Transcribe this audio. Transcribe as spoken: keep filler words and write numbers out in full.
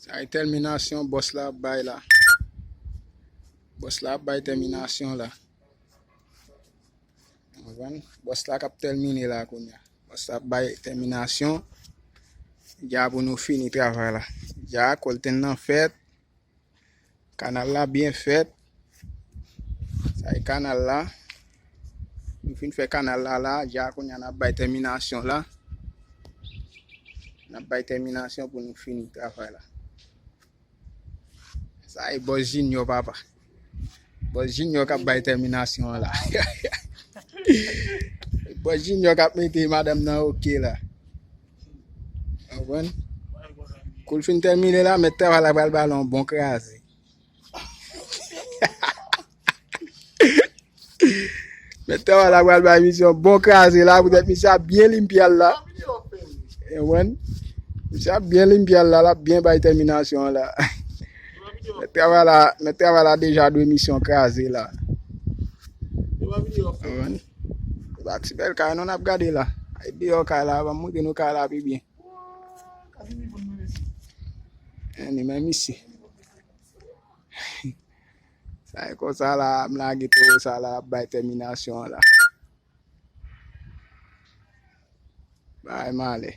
Sa e tèminasyon bòs la ap bay la. Bòs la ap bay tèminasyon la. Ou konprann? Bòs la k ap tèmine la kounye a. Bòs la ap bay tèminasyon. Dja pou nou fini travay la. Dja, Colten nan fèt. Kanal la byen fèt. Sa e kanal la. Nou fin fè kanal la la. Dja kounye a n ap bay tèminasyon la. N ap bay tèminasyon pou nou fini travay la. Sa e bòs Junior, papa. Bòs Junior k ap bay tèminasyon an la. Bòs Junior k ap mete madanm nan oke la. Ou konprann? Kou l fin tèmine la, mèt travay la pral ba l yon bon kraze. Mèt travay la pral bay misye yon bon kraze la, poutèt misye ap byen limpye l la. Ou konprann? Misye ap byen limpye l la, l ap byen bay tèminasyon an la. Mèt travay la, mèt travay la deja dwe misyon kraze la. Ou konprann? Se pa ti bèl kay non n ap gade la. Ay deyò kay la, ban m montre nou kay la pi byen. Anyway, men misye. Sa e konsa la, m lage towo sa la, ap bay tèminasyon an la. Bay malè.